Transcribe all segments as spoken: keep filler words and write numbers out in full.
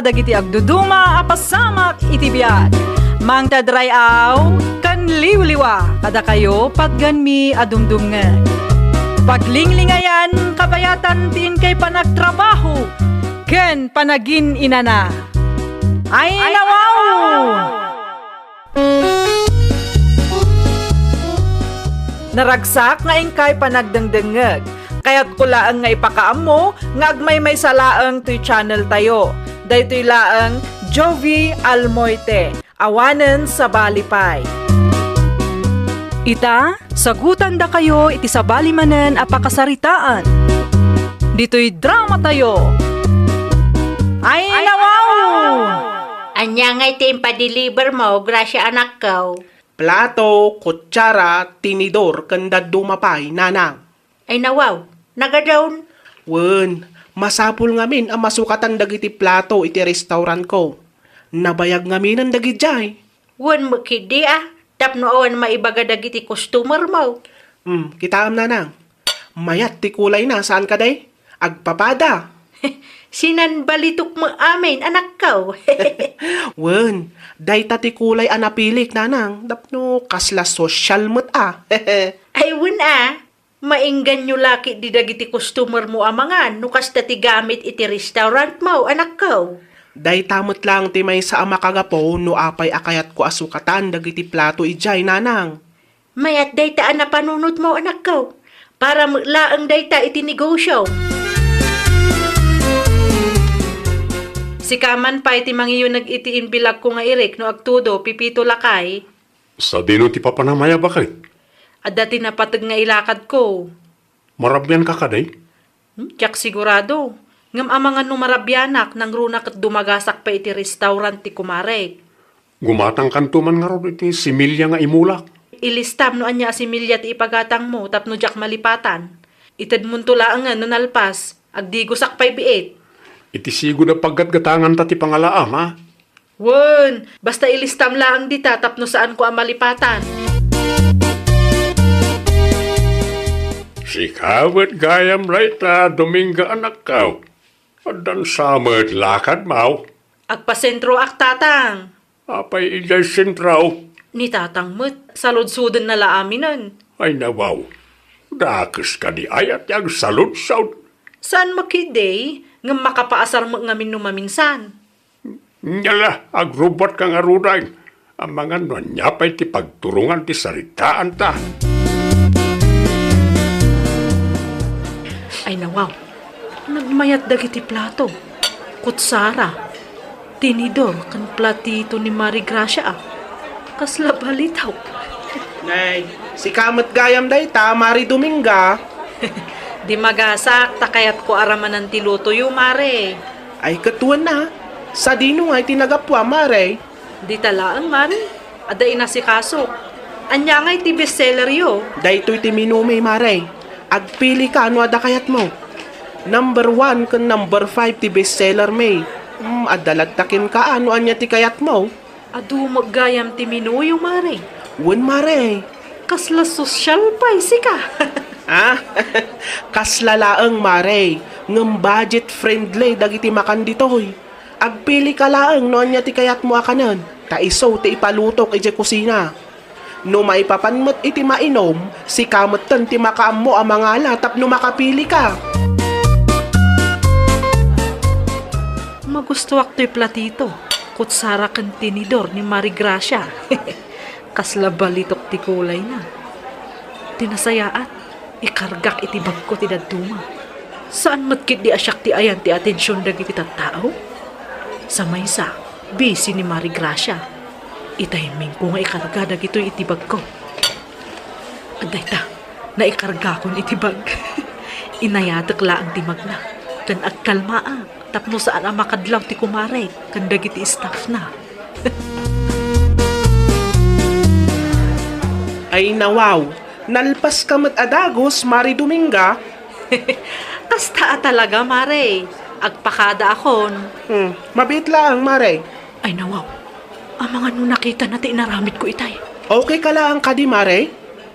dagiti agduduma a pasamak iti biag. Mangted ray-aw ken liwliwa kadakayo patganmi a dumdumngeg. Paglinglingayan kabayatan ti inkay panagtrabaho ken panagin-inana. Ay, nawaw! Naragsak nga inkay panagdengdengngeg. Kayatko laeng nga ipakaammo nga agmaymaysa laeng toy channel tayo. Daytoy laeng Jovi Almoite, awanen sabali pay. Ita, sagutandakayo iti sabali manen a pakasaritaan. Ditoy drama tayo. Ay, nawaw! Ania ngay ti impadeliver mo, Gracia anakko? Plato, kutsara, tinidor, ken dadduma pay, nanang. Ay nawaw, nagadon. Wen, masapul ngamin a masukatan dagiti plato iti restaurantko. Nabayag ngaminen dagidiay. Wen met ketdi a, tapno awan maibaga dagiti customer mo. Hmm, kitaem nanang. Mayat ti kulayna, saan kadi? Agpapada. Sinanbalitok met amin, anakko. Wen, dayta ti kulay a napilik, nanang, tapno kasla sosyal met a. Ay, wen a, maingganyo la ketdi dagiti customer mo a mangan no kasta ti gamit iti restaurant mo, anakko. Dayta met laeng ti maysa a makagapu no apay a kayatko a sukatan dagiti plato idiay, nanang. Mayat dayta a napanunotmo, anakko. Para met laeng dayta iti negosio. Sika man pay ti mangiyuneg iti imbilagko nga irik no agtudo, pipito lakay. Sadino ti papanam a baket? Adda ti napateg nga ilakadko. Marabianka kadi? Hmm, diak sigurado. Ngem amangan no marabianak, nangruna ket dumagasak pay iti restaurant ti kumarek. Gumatangkanto man ngarud iti similya nga imulak. Ilistam no ania a similya ti ipagatangmo tapno diak malipatan. Itedmonto laengen no nalpas, agdigosak pay biit. Iti sigud a paggatgatanganta ti pangalaam, a? Wen, basta ilistam laeng dita tapno saanko a malipatan. Sika met gayam dayta, Dominga anakko. Addan sa met lakadmo? Agpasentroak, tatang. Apay idiay sentro? Ni tatang met, saludsodenna la aminen. Ay nawaw, dakes kadi aya ti agsaludsod? Saan met ketdi, ngem makapaasar met ngamin no maminsan. Nia la, agrubbuatka ngaruden. Amangan no ania pay ti pagturongan ti saritaanta. Ay nawaw, nagmayat dagiti plato, kutsara, tinidor, ken platito ni Mari Gracia a. Kasla balitok. Nay, sika met gayam dayta, Mari Dominga. Di magasak, ta kayatko a ramanan ti lutoyo, Mare. Ay, ket wen a. Sadino ngay ti nagapuam, Mare? Dita laeng, Mare. Adda inasikasok. Ania ngay ti bestselleryo? Daytoy ti menume, Mare. Agpilika no adda kayatmo. Number one ken number five ti bestsellermi. Hmm, adda latta kenka a no ania ti kayatmo. Adu met gayam ti menuyo, Mare. Wen, Mare. Kasla sosyal pay sika. Ah? Kasla laeng, Mare. Ngem budget friendly dagiti makan ditoy. Agpilika laeng no ania ti kayatmo a kanen, ta isu ti ipalutok idiay kusina. No maipapan met iti mainum, sika metten ti makaammo a mangala tapno makapilika. Magustoak toy platito, kutsara ken tinidor ni Mari Gracia. Kasla balitok ti kulayna. Ti nasayaat, ikargak iti bagko ti dadduma. Saan met ketdi a siak ti ayan ti atension dagiti tattao. Sa maysa, busy ni Mari Gracia. Itimingko nga ikarga dagitoy iti bagko. Adda ita, naikargakon iti bag. Inayatek laeng ti magna, ken agkalmaak tapno saan a makadlaw ti kumarek ken dagiti staffna. Ay nawaw, nalpaska met a dagus, Mari Dominga. Kasta a talaga, Mare. Agpakadaakon. Hmm, mabiit laeng, Mare. Ay nawaw, amangan no nakitana ti inaramidko itay. Okay ka laeng kadi, Mare?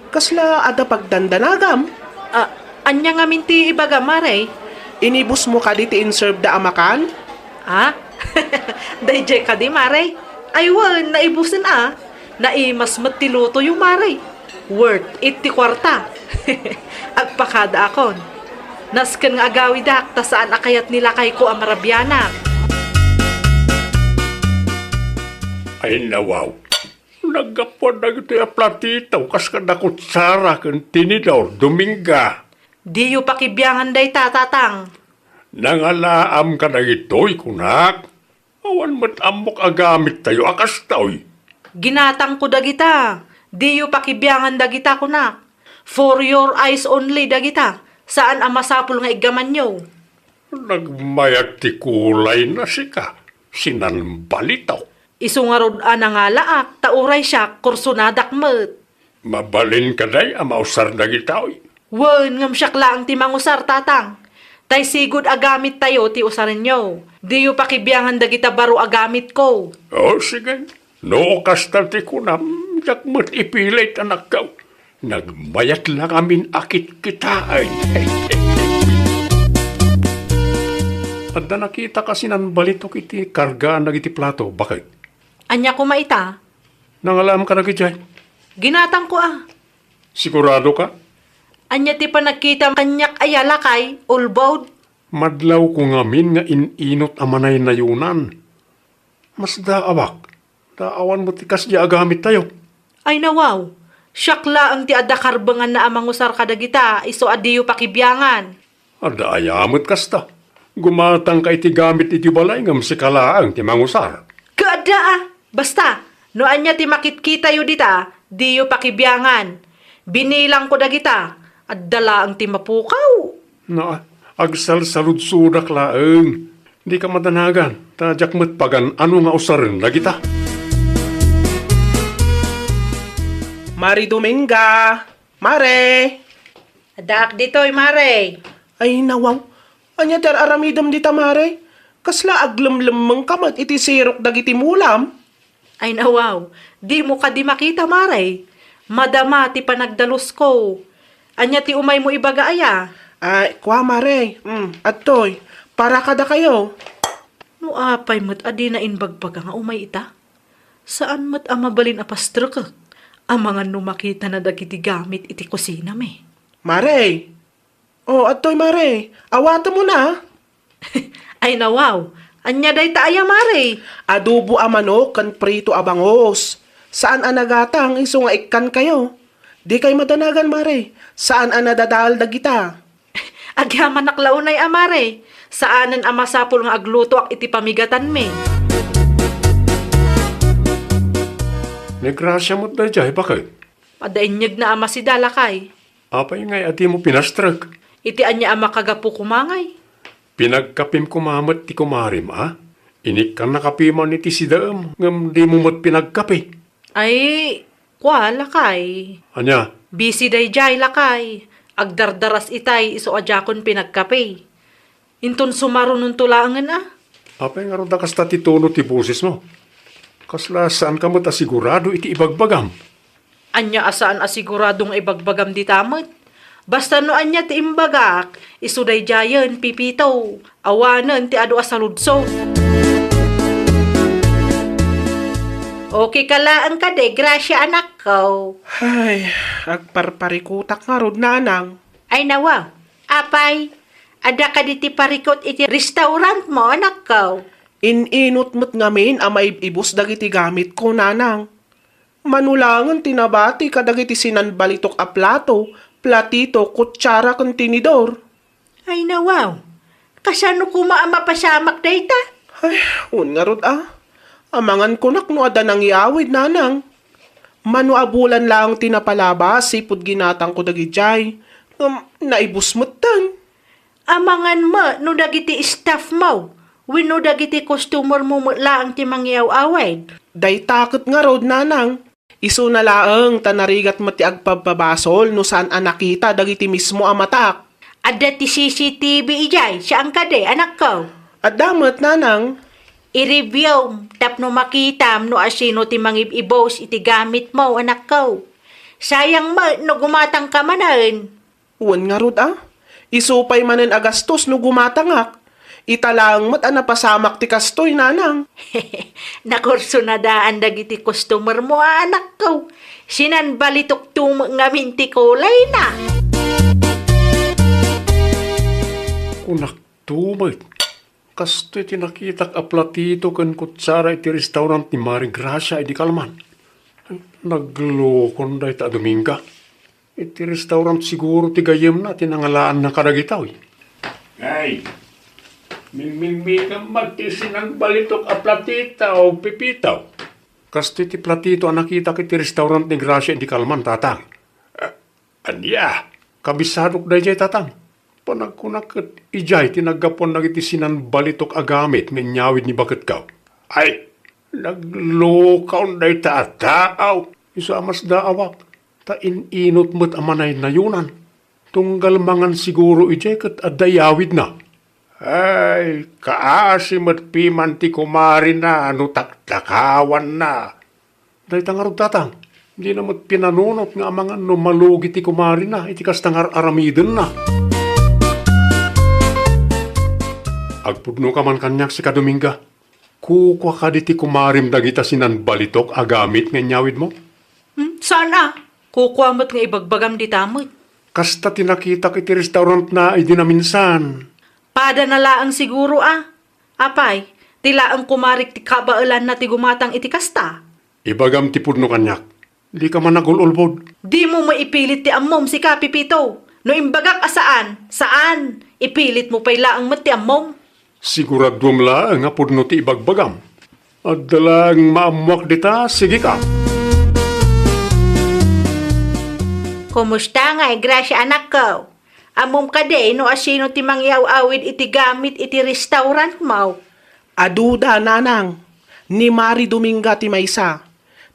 Kasla adda pagdandanagam? Ah, ania ngamin ti ibaga, Mare? Inibusmo kadi ti inserveda a makan? Ah, Daydiay kadi, Mare? Ay wen, naibusen a. Naimas met ti lutoyo, Mare. Worth it ti kuarta. Agpakadaakon. Nasken nga agawidak ta saan a kayat ni lakayko a marabianak. Ay, nawaw. Naggapuan dagitoy a platito kas kada kutsara ken tinidor, Dominga. Diyo pakibiangan dayta, Tatang. Nangalaam kadagitoy, kunak. Awan met ammok a gamittayo a kastoy. Ginatangko dagita. Diyo pakibiangan dagita, kunak. For your eyes only dagita. Saan a masapul nga iggamanyo. Nagmayat ti kulayna sika, sinanbalitok. Isu ngarud a nangalaak, ta uray siak, kursunadak met. Mabalin kadi a mausar dagitoy? Wen, ngem siak laeng ti mangusar, Tatang. Tay sigud a gamittayo ti usarenyo. Diyo pakibiangan dagita baro a gamitko. O, sige. No kasta ti kunam, diak met ipilit, anakko. Nagmayat la ngamin a kitkitaen. Adda nakitaka sinanbalitok iti kargaan dagiti plato, baket? Ania koma ita? Nangalaam kadagiti ay? Ginatangko a. Siguradoka? Ania ti panagkitam kaniak aya, lakay, ulbod? Madlawko ngamin nga in-inot a manaynayonan. Masdaawak, ta awan met ti kasdiay a gamittayo. Ay nawaw, siak laeng ti adda karbenganna a mangusar kadagita, isu a diyo pakibiangan. Adda aya met kasta. Gumatangka iti gamit iti balay ngem sika laeng ti mangusar. Kaadda a, basta, no ania ti makitkitayo dita, diyo pakibiangan. Binilangko dagita, adda laeng ti mapukaw. Na, agsalsaludsodak laeng. Dika madanagan, ta diak met pagan-ano nga usaren dagita. Mari Dominga! Mare! Addaak ditoy, Mare. Ay, nawaw. Ania ti ar-aramidem dita, Mare? Kasla aglemlemmengka met iti sirok dagiti mulam? Ay nawaw, dimo kadi makita, Mare. Madama ti panagdalusko. Ania ti umaymo ibaga aya? Ay, kua, Mare. Mm, adtoy. Para kadakayo. No apay met a dina imbagbaga nga umay ita? Saan met a mabalin a pastrekek. Amangan no makitana dagiti gamit iti kusinami. Mare! O, adtoy, Mare. Awatemon a. Ay nawaw, ania dayta aya, Mare? Adobo a manok ken prito a bangus. Saan a nagatang isu nga ikkankayo. Dikay madanagan, Mare. Saan a nadadael dagita. Agyamanak la unay a, Mare. Saanen a masapul nga aglutoak iti pamigatanmi. Ni Gracia met daydiay, baket? Adda inyegna a masida, lakay. Apay ngay a dimo pinastrek? Iti ania a makagapu koma ngay? Pinagkapim koma met ti kumarem a? Inikkannakapi man iti sidaem, ngem dimo met pinagkapi. Ay, kua, lakay. Ania? Busy daydiay, lakay. Agdardaras itay isu a diakon pinagkapi. Inton sumarunonto laengen a. Apay ngarud a kasta ti tono ti bosesmo? Kasla saanka met a sigurado iti ibagbagam? Ania a saan a sigurado nga ibagbagam dita met? Basta no ania ti imbagak, isu daydiayen, Pipito. Awanen ti adu a saludsod. Okay ka laeng kadi, Gracia, anakko? Ay, agparparikutak ngarud, nanang. Ay nawa, apay, adda kadi ti parikut iti restaurantmo, anakko? In-inut met ngamin a maib-ibus dagiti gamitko, nanang. Mano laengen ti nabati kadagiti sinanbalitok a plato, platito, kutsara, ken tinidor. Ay nawaw, kasano koma a mapasamak dayta? Ay, wen ngarud a. Amangan kunak no adda nangiawid, nanang. Mano a bulan laeng ti napalabas, sipud ginatangko dagidiay. Ngem naibus metten. Amangan met no dagiti staffmo wenno dagiti customermo met laeng ti mangiaw-awid. Dayta ket ngarud, nanang. Isuna laeng ta narigat met ti agpabbabasol no saan a nakita dagiti mismo a matak. Adda ti C C T V idiay, saan kadi, anakko? Adda met, nanang. I-review tapno makitam no asino ti mangib-ibus iti gamitmo, anakko. Sayang met no gumatangka manen. Wen ngarud a, isu pay manen a gastos no gumatangak. Ita laeng met a napasamak ti kastoy, nanang. Nakursunadaan dagiti customer mo, anakko. Sinanbalitokto met ngamin ti kulayna. Kunakto met. Kastoy ti nakitak a platito ken kutsara iti restaurant ni Mari Gracia idi kalman. Naglokon dayta a Dominga. Iti restaurant siguro ti gayyemna ti nangalaanna kadagitoy. Ay, mingmingmikam met ti sinanbalitok a platito, Pepito. Kastoy ti platito a nakitak iti restaurant ni Gracia idi kalman, Tatang. Ah, ania? Kabisadok daydiay, Tatang. Panagkunak ket idiay ti naggapuan dagiti sinanbalitok a gamit nga inyawid ni baketko. Ay, naglukaon dayta a taaw. Isu a masdaawak, ta in-inut met a manaynayonan. Tunggal mangan siguro idiay ket adda iyawidna. Ay, kaasi met piman ti kumarina no taktakawanna. Dayta ngarud, Tatang, dina met pinanunot nga amangan no malugi ti kumarina iti kasta nga ar-aramidenna. Agpudnoka man kaniak, sika Dominga. Kukua kadi ti kumarim dagita sinanbalitok a gamit nga inyawidmo? Hmm, saan a? Kukua met nga ibagbagam dita met. Kasta ti nakitak iti restaurantna idi naminsan. Padana laeng siguro a. Apay, ti laeng kumarik ti kabaelanna ti gumatang iti kasta. Ibagam ti pudno kaniak. Dika managul-ulbod. Dimo maipilit ti ammom, sika, Pepito. No imbagak a saan, saan. Ipilitmo pay laeng met ti ammom. Siguraduem laeng a pudno ti ibagbagam. Adda laeng maammuak dita, sigika. Kumusta ngay, Gracia, anakko? Ammom kadi no asino ti mangiaw-awid iti gamit iti restaurantmo? Aduda, nanang. Ni Mari Dominga ti maysa.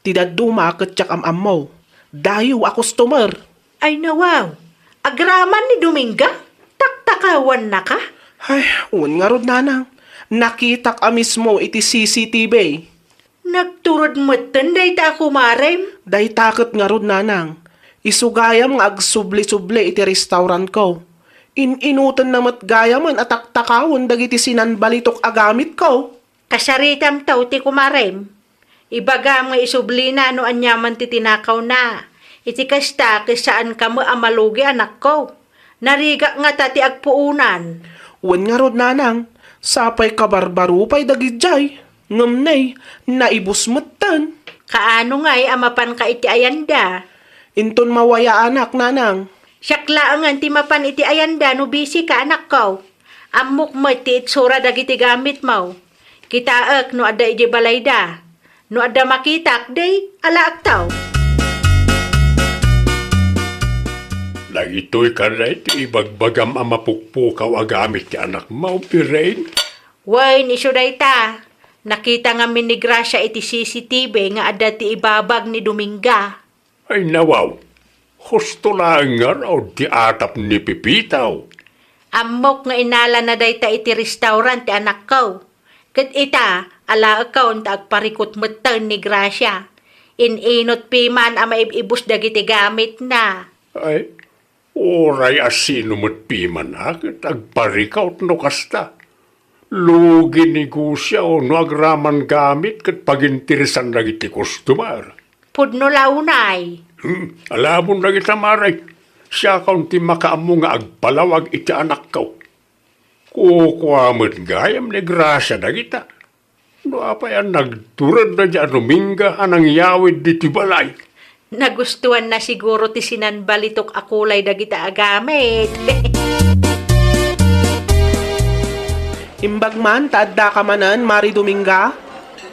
Ti dadduma ket diak am-ammo. Dayo a customer. Ay, nawaw. Agraman ni Dominga? Taktakawannaka? Ay, wen ngarud, nanang. Nakitak a mismo iti C C T V. Nagturod metten dayta a kumarem? Dayta ket ngarud, nanang. Isu gayam nga agsubli-subli iti restaurantko. In-inutenna met gayamen a taktakawen dagiti sinanbalitok a gamitko. Kasaritam taw ti kumarem. Ibagam nga isublina no aniaman ti tinakawna. Iti kasta, ket saanka met a malugi, anakko. Narigak ngata ti agpuonan. Wen ngarud, nanang, sapay kabarbaro pay dagidiay. Ngem nay, naibus metten. Kaano ngay a mapanka iti ayanda? Inton mawayaanak, nanang. Siak laengen ti mapan iti ayanda no bisika, anakko. Ammok met ti itsura dagiti gamitmo. Kitaek no adda idiay balayda. No adda makitak, di, alaekto. Dagitoy kadi ti ibagbagam a mapukpukaw a gamit ti anakmo, Piren? Wen, isu dayta. Nakita ngamin ni Gracia iti C C T V nga adda ti ibabag ni Dominga. Ay, nawaw. Husto laeng ngarud ti atap ni Pepito. Ammok nga inalana dayta iti restaurant ti anakko. Ket ita, alaekon ta agparikut metten ni Gracia. In-inut piman a maib-ibus dagiti gamitna. Ay, uray asino met piman a ket agparikut no kasta. Lugi negosio no agraman gamit ket paginteresan dagiti customer. Pudno la unay. Hmm, alamon dagita, Mare. Siakon ti makaammo nga agpalawag iti anakko. Kukua met gayam ni Gracia dagita. No apay a nagturedna diay a Dominga a nangyawid ditoy balay? Nagustuanna siguro ti sinanbalitok a kulay dagita a gamit. Imbag man ta addaka manen, Mari Dominga?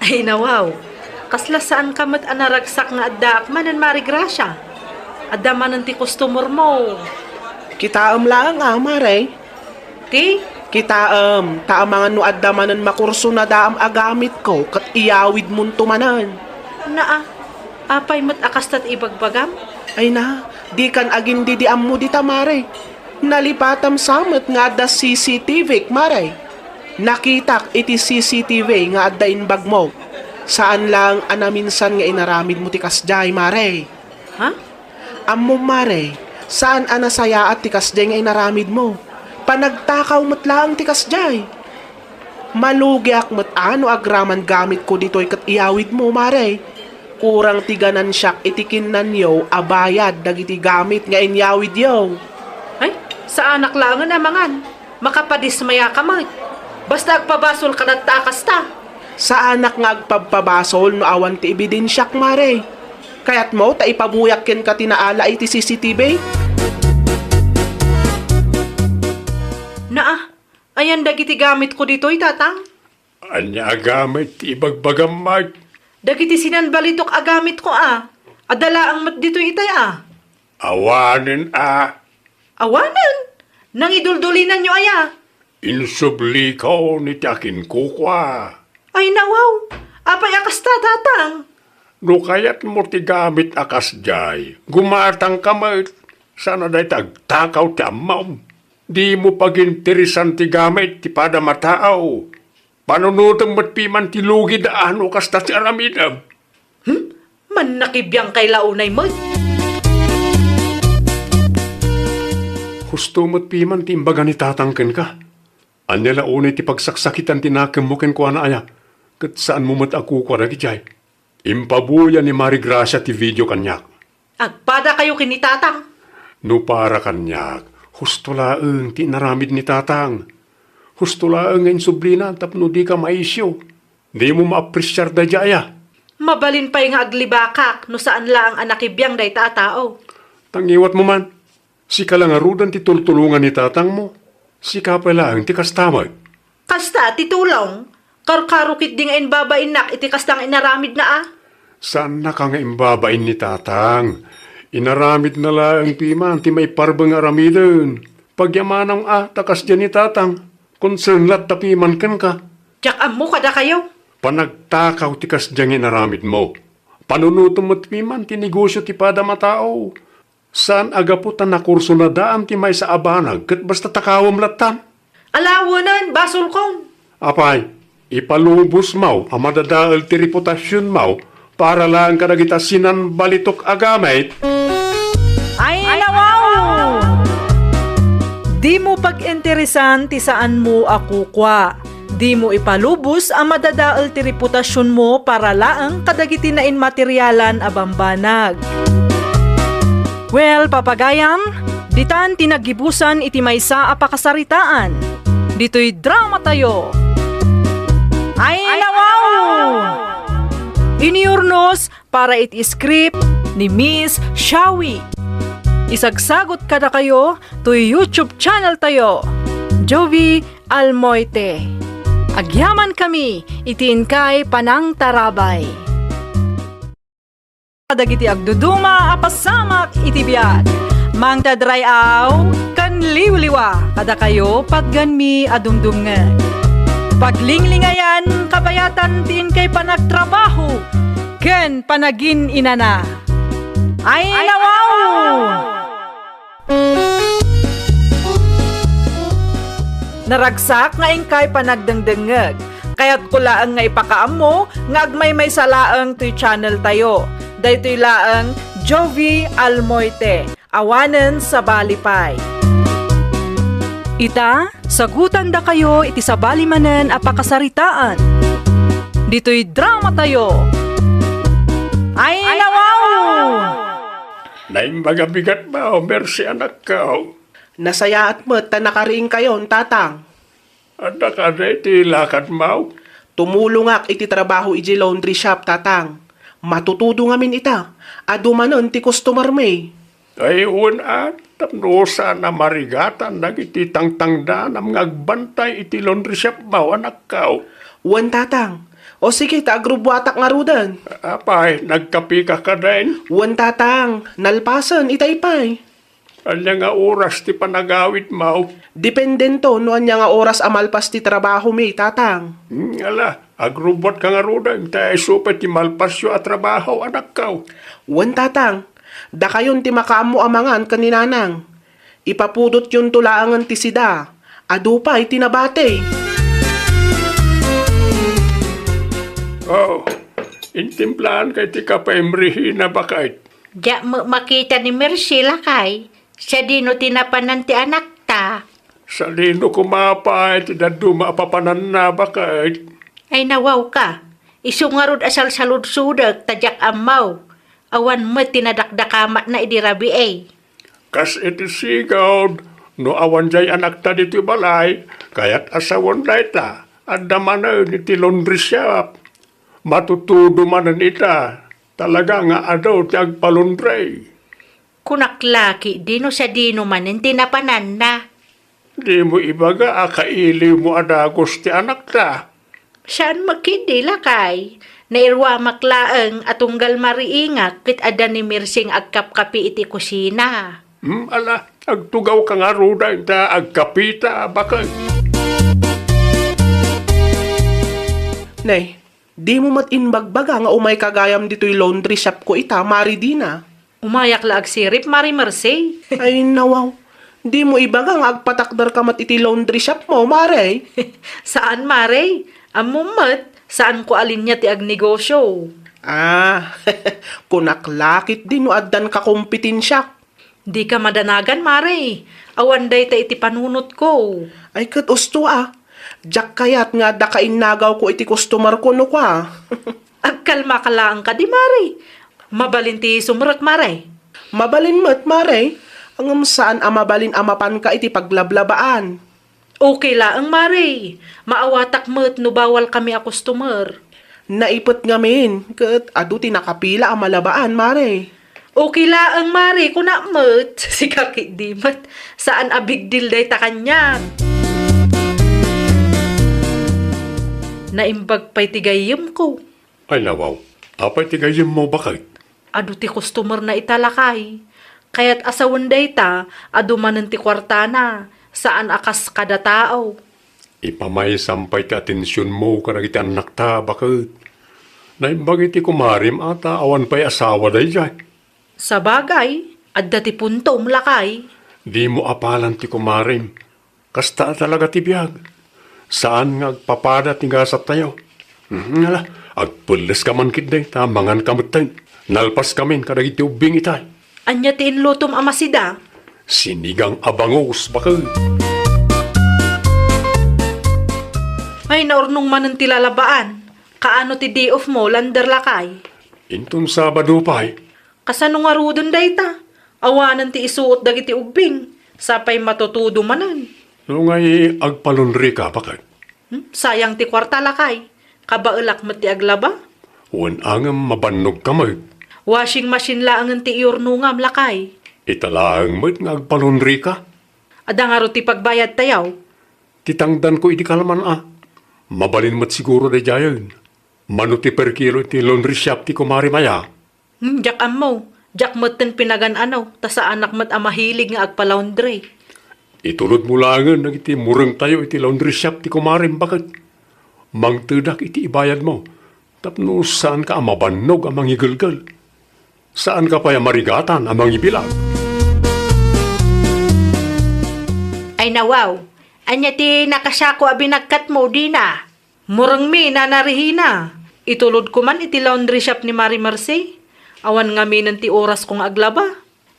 Ay, nawaw. Kasla saanka met a naragsak nga addaak manen, Mari Gracia. Adda manen ti customer mo. Kitaem laeng a, Mare. Ti? Kitaem, ta amangan no adda manen makursunadaam a gamitko ket iyawidmonto manen. Naa, apay met a kasta ti ibagbagam? Ay na, dikan agindidiammo dita, Mare. Nalipatam sa met nga adda C C T V, Mare. Nakitak iti C C T V nga adda imbagmo. Saan laeng a naminsan nga inaramidmo ti kasdiay, Mare. Ha? Ammom, Mare, saan a nasayaat ti kasdiay nga inaramidmo. Panagtakaw met laeng ti kasdiay. Malugiak met a no agraman gamitko ditoy ket iyawidmo, Mare. Kurang ti ganansiak iti kinnanyo a bayad dagiti gamit nga inyawidyo. Ay, saanak laengen a mangan. Makapadismayaka met. Basta agpabasol kadatta a kasta. Saanak nga agpabpabasol no awan ti ebidensiak, Mare. Kayatmo ta ipabuyak kenka ti naala iti C C T V? Naa, ayan dagiti gamitko ditoy, Tatang? Ania a gamit ti ibagbagam, Mike? Dagiti sinanbalitok a gamitko a. Adda laeng met ditoy itay a. Awanen a. Awanen? Nangiduldulinanyo aya? Insubliko ni ti akinkukua. Ay, nawaw. Apay a kasta, Tatang? No kayatmo ti gamit a kasdiay, gumatangka met. Saan a dayta agtakaw ti ammom. Dimo paginteresan ti gamit ti padam a tao. Panunotem met piman ti lugida a no kasta ti aramidem. Hmm? Mannakibiangkay la unay met. Husto met piman ti imbaga ni Tatang kenka. Ania la unay ti pagsaksakitan ti nakemmo kenkuana aya, ket saanmo met a kukua dagidiay? Impabuya ni Mari Gracia ti video kaniak. Agpadakayo ken ni Tatang. No para kaniak, husto laeng ti inaramid ni Tatang. Husto laeng nga insublina tapno dika maisyo. Dimo maapresiar daydiay aya. Mabalin pay nga aglibakak no saan laeng a nakibiang dayta a tao. Ta ngiwatmo man, sika la ngaruden ti tultulongan ni tatangmo. Sika pay laeng ti kasta met. Kasta ti tulong. Karkaro ketdi nga imbabainnak iti kasta nga inaramidna a. Saannaka nga imbabain ni Tatang. Inaramidna laeng piman ti maiparbeng nga aramiden. Pagyamanam a ta kasdiay ni Tatang. Concern latta piman kenka. Diak ammo kadakayo. Panagtakaw ti kasdiay nga inaramidmo. Panunotem met piman ti negosio ti padam a tao. Saan a gapu ta nakursunadaam ti maysa a banag ket basta takawem lattan. Ala, wen, basolkon. Apay, ipalubosmaw a madadael ti reputasionmaw para laeng kadagita sinanbalitok a gamit. Ay, nawaw! Dimo pag-interesan ti saanmo a kukua. Dimo ipalubos a madadael ti reputasionmo para laeng kadagiti nainmaterialan a bambanag. Well, papagayam, ditan ti naggibusan iti maysa a pakasaritaan. Ditoy dramatayo. Ay, nawaw! Iniurnos para iti script ni Miss Shawi. Isagsagot kadakayo toy YouTube channel tayo, Jovi Almoite. Agyaman kami iti inkay panangtarabay. Kadagiti agduduma a pasamak iti biag, mangted ray-aw ken liwliwa kadakayo pagganmi a dumdumngeg. Paglinglingayan kabayatan ti inkay panagtrabaho ken panagin-inana. Ay, nawaw! Naragsak nga inkay panagdengdengngeg. Kayatko laeng nga ipakaammo nga agmaymaysa laeng toy channel tayo. Daytoy laeng Jovi Almoite, awanen sabali pay. Ita, sagutandakayo iti sabali manen a pakasaritaan. Ditoy dramatayo. Ay, nawaw! Naimbag a bigat, Mao, Mercy, anakko. Nasayaat met ta nakariingkayon, Tatang. Adda kada iti lakad, Mao? Tumulongak iti trabaho iti laundry shop, Tatang. Matutudo ngamin ita. Adu manen ti customer mi. Ay, wen a, tapno saan a marigatan dagiti tangtangdanam nga agbantay iti laundry shop, Mao, anakko. Wen, Tatang. O sige, ta agrubbuatak ngaruden. Apay, nagkapika kadin? Wen, Tatang. Nalpasen, itay pay. Ania nga oras ti panagawidmo? Dependento no ania nga oras a malpas ti trabahomi, Tatang. Hmm, ala, agrubbuatka ngaruden, ta isu pay ti malpasyo a trabaho, anakko. Wen, Tatang. Dakayon ti makaammo a mangan ken ni Nanang. Ipapudotyonto laengen ti sida. Adu pay ti nabati. Oh, intimplaanka iti kape, Merhina, baket. Diak met makita ni Mercy, lakay. Sadino ti napanan ti anakta? Sadino koma pay ti dadduma a papananna, baket? Ay, nawawka. Isu ngarud a salsaludsodek ta diak ammo. Awan met ti nadakdakamatna idi rabii. Kas iti sigud, no awan diay anakta ditoy balay, kayat a sawen dayta, adda manen iti laundry shop. Matutudo manen ita, talaga nga adu ti agpalaundry. Kunak la ketdi no sadino manen ti napananna. Dimo ibaga a kailiwmo a dagus ti anakta. Saan met ketdi, lakay. Nairuamak laeng a tunggal mariingak ket adda ni Mercy nga agkapkapi iti kusina. Hmm, ala, agtugawka ngaruden ta agkapita, baket. Nay, dimo met imbagbaga nga umayka gayam ditoy laundry shopko ita, Mari Dina. Umayak la agsirib, Mari Mercy. Ay, nawaw. Dimo ibaga nga agpatakderka met iti laundry shopmo, Mari. Saan, Mari. Ammom met, saanko a linia ti agnegosio. Ah, kunak la ketdi no addan kakompetensya. Dika madanagan, Mari. Awan dayta iti panunotko. Ay, ket usto a. Diak kayat nga adda kainnagawko iti customerko no kua. Agkalmaka laeng kadi, Mari. Mabalin ti sumrek, Mari. Mabalin met, Mari. Ngem saan a mabalin a mapanka iti paglablabaan. Okay laeng, Mari. Maawatak met no bawal kami a customer. Naipet ngamin, ket adu ti nakapila a malabaan, Mari. Okay laeng, Mari, kunak met. Sika ketdi met. Saan a big deal dayta kaniak. Naimbag pay ti gayyemko. Ay, nawaw. Apay ti gayyemmo, baket? Adu ti customerna ita, lakay. Kayat a sawen dayta, adu manen ti kuartana. Saan a kas kada tao. Ipamaysam pay ti atensionmo kadagiti annakta, baket. Naimbag iti kumarim a ta awan pay asawa daydiay. Sabagay, adda ti puntom, lakay. Dimo apalan ti kumarim. Kasta a talaga ti biag. Saan nga agpapada ti gasattayo. Hmm, ala, agpelleska man ketdi ta manganka metten. Nalpaskamin kadagiti ubbing itay. Ania ti inlutom a masida? Sinigang a bangus, baket. Ay, naurnong manen ti lalabaan. Kaano ti day off mo, lander, lakay? Inton Sabado pay. Kasano ngaruden dayta? Awanen ti isuot dagiti ubbing. Sa pay matutudo manen. No ngay agpalaundryka, baket? Hmm? Sayang ti kuarta, lakay. Kabaelak met ti aglaba. Wen, ngem mabannogka met. Washing machine laengen ti iyurnongam, lakay. Ita laeng met nga agpalaundryka. Adda ngarud ti pagbayadtayo. Ti tangdanko idi kalman a. Mabalin met siguro daydiayen. Mano ti per kilo iti laundry shop ti kumarim aya? Hmm, diak ammo. Diak metten pinagan-ano, ta saanak met a mahilig nga agpa-laundry. Itulodmo laengen dagiti murengtayo iti laundry shop ti kumarim, baket. Mangtedak iti ibayadmo, tapno saanka a mabannog a mangigelgel. Saanka pay a marigatan a mangibilag. Ay, nawaw, ania ti nakasako a binagkatmo, Dina? Murengmi, Nana Regina. Itulodko man iti laundry shop ni Mari Mercy. Awan ngaminen ti orasko nga aglaba.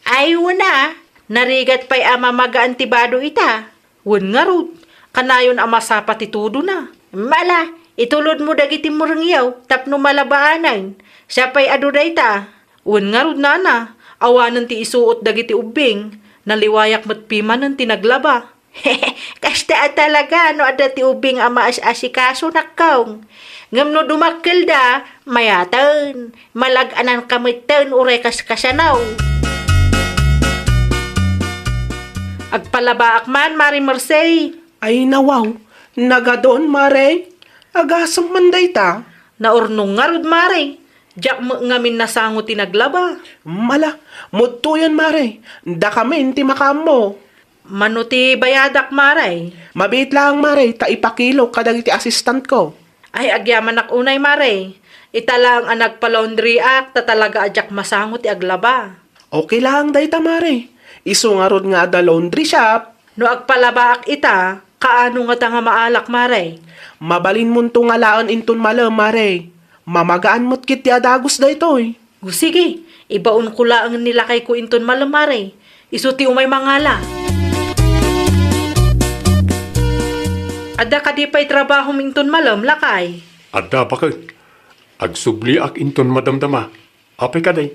Ay, wen a, narigat pay a mamagaan ti bado ita. Wen ngarud, kanayon a masapa ti tudona. Mala, itulodmo dagiti murengyo tapno malabaanen. Siak pay adu dayta. Wen ngarud, Nana, awanen ti isuot dagiti ubbing. Naliwayak met pimanen ti naglaba. Kasta a talaga no adda ti ubing a maas-asikaso, nakkong. Ngem no dumakkelda, mayaten, malag-ananka metten uray kas kasano. Agpalabaak man, Mari Mercy. Ay, nawaw, nagadun, Mare. Agasem man dayta. Naurnong ngarud, Mare. Diak met ngamin nasango ti naglaba. Mala, mudtoyen, Mare. Dakamin ti makaammo. Mano ti bayadak, Mare? Mabiit laeng, Mare, ta ipakilok kadagiti assistantko. Ay, agyamanak unay, Mare. Ita laeng a nagpa-laundryak, ta talaga a diak masango ti aglaba. Okay laeng dayta, Mare. Isu ngarud nga adda laundry shop. No agpalabaak ita, kaano ngata nga maalak, Mare? Mabalinmonto nga laen inton malem, Mare. Mamagaan met ketdi a dagus daytoy. O sige, ibaonko laeng ni lakayko inton malem, Mare. Isu ti umay mangala. Adda kadi pay trabahom inton malem, lakay? Adda, baket. Agsubliak inton madamdama. Apay kadi?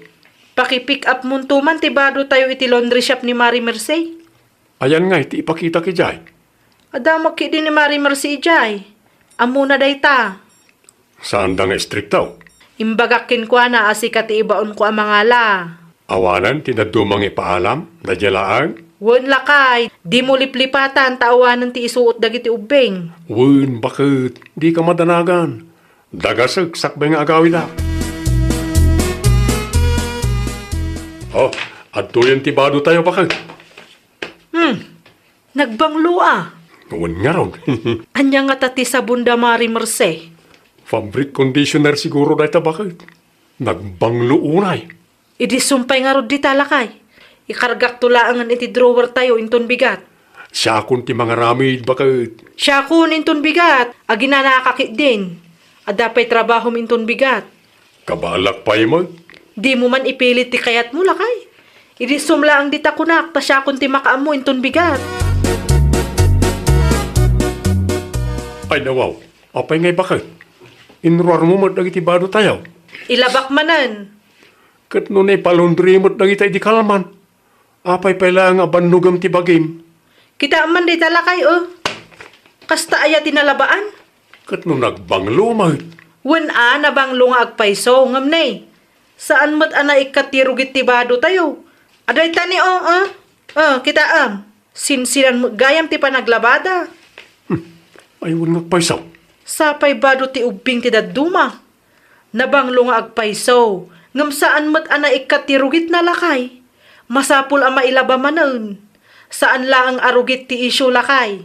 Paki-pick up monto man ti bado tayo iti laundry shop ni Mari Mercy. Ayan ngay ti ipakitak idiay? Adda met ketdi ni Mari Mercy idiay. Ammona dayta. Saanda nga istrikto? Imbagak kenkuana a sika ti ibaonko a mangala. Awanen ti dadduma nga ipaalam, daydiay laeng? Wen, lakay, dimo liplipatan ta awanen ti isuot dagiti ubbing. Wen, baket, dika madanagan. Dagasek sakbay nga agawidak. Oh, adtoyen ti bado tayo, baket. Hmm, nagbanglo a. Wen ngarud. Ania ngata ti sabon da Mari Mercy? Fabric conditioner siguro dayta, baket. Nagbanglo unay. Idi sumpay ngarud dita, lakay. Ikargakto laengen iti drawer tayo inton bigat. Siakon ti mangaramid, baket. Siakon inton bigat. Aginanaka ketdin. Adda pay trabahom inton bigat. Kabaelak pay met. Dimo man ipilit ti kayatmo, lakay. Idi sumlaang dita kunak, ta siakon ti makaammo inton bigat. Ay, nawaw. Apay ngay, baket? Inruarmo met dagiti bado tayo? Ilabak manen. Ket no naipalaundry met dagita idi kalman, apay pay laeng a bannogem ti bagim? Kitaem man dayta, lakay, o. Kasta aya ti nalabaan? Ket no nagbanglo met? Wen a, nabanglo nga agpayso, ngem ne, saan met a naikkat ti rugit ti bado tayo. Adayta ni, o, o. O, kitaem. Sinsinan met gayam ti panaglabada. Hmm. Ay, wen nga agpayso. Sapay bado ti ubbing ti dadduma. Nabanglo nga agpayso, ngem saan met a naikkat ti rugitna, lakay. Masapul a mailaba manen. Saan laeng a rugit ti issue, lakay.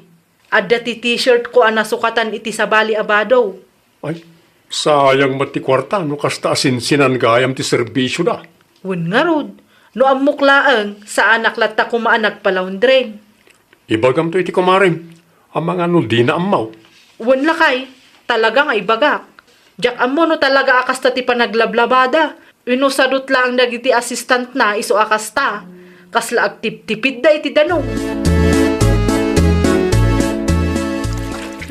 Adda ti t-shirtko a nasukatan iti sabali a bado. Ay, sayang met ti kuarta no kasta a sinsinan gayam ti serbisioda. Wen ngarud, no ammok laeng, saanak latta koma a nagpalaundry. Ibagamto iti kumarem, amangan no dina ammo. Wen lakay, talaga nga ibagak. Diak ammo no talaga a kasta ti panaglablabada. Wenno sadot laeng dagiti assistantna isu a kasta. Kasla agtiptipidda iti danum.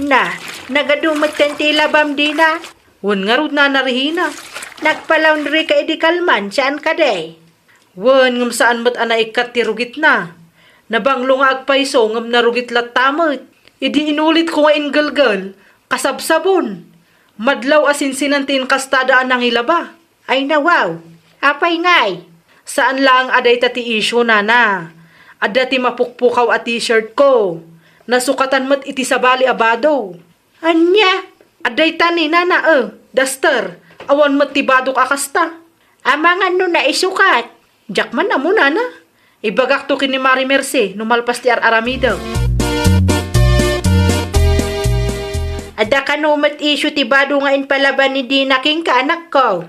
Na, nagadu metten ti ilabam dina? Wen ngarud, Nana Rehina. Nagpalaundry ka idi kalman, saan kadi? Wen, ngem saan met a naikkat ti rugitna. Nabanglo nga agpayso ngem narugit latta met. Idi inulitko nga inggelgel, kasabsabon. Madlaw a sinsinan ti inkastada a nangilaba. Ay nawaw, apay ngay? Saan laeng a dayta ti issue, Nana. Adda ti mapukpukaw a t-shirtko. Nasukatan met iti sabali a bado. Ania? Adda ita ni Nana, eh, daster. Awan met ti badok a kasta. Amangan no naisukat. Diak man ammo, Nana. Ibagakto ken ni Mari Mercy no malpas ti ar-aramidek. Adda kano met issue ti bado nga impalaba ni Dina kenka, anakko?